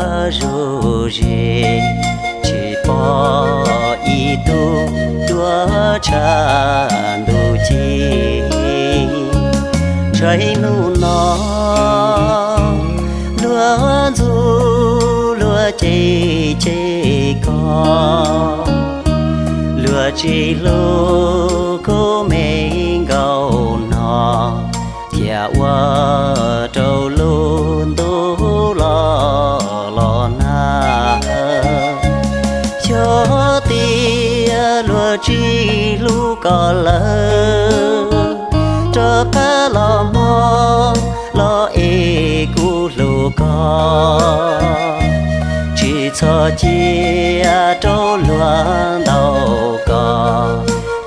Zuj zus tsis pom ib tug duab tshav ntuj ci. Ntshai hnub no luag ntxub luag cem cem koj, luag tsis hlub kuv me nkauj no, thiaj ua rau lub ntuj los los nag. Xyov tias luag tsis hlub koj lawm, rov qab los mog los es kuv hlub koj. Tsis txhob cia rau luag ntaus koj,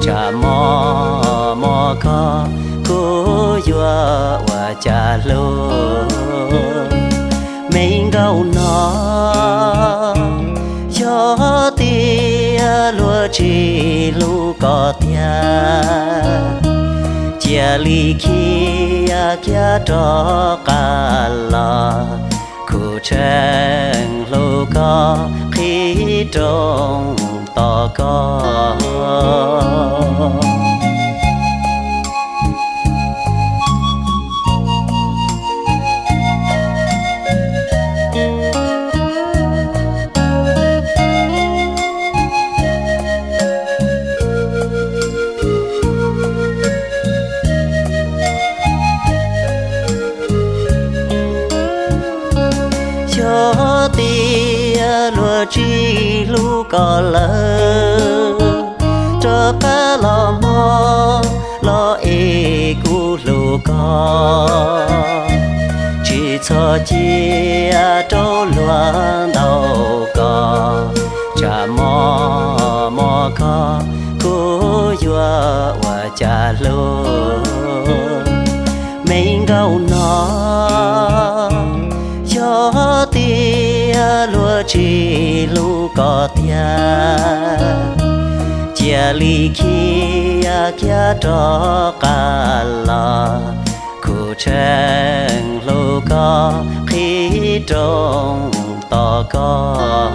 tsam mog mog koj kuv yuav ua cas hlub. Me nkauj no, xyov tias luag tsis hlub koj tiag, cia li khiav khiav rov qab los, kuv tseem hlub koj qhib rooj tos koj. Xyov tias luag tsis hlub koj lawm, rov qab los mog los es kuv hlub koj. Tsis txhob cia rau luag ntaus koj, tsam mog mog koj kuv yuav ua cas hlub. Me nkauj no, xyov tias luag tsis hlub koj tiag, cia li khiav khiav rov qab los, kuv tseem hlub koj qhib rooj tos koj.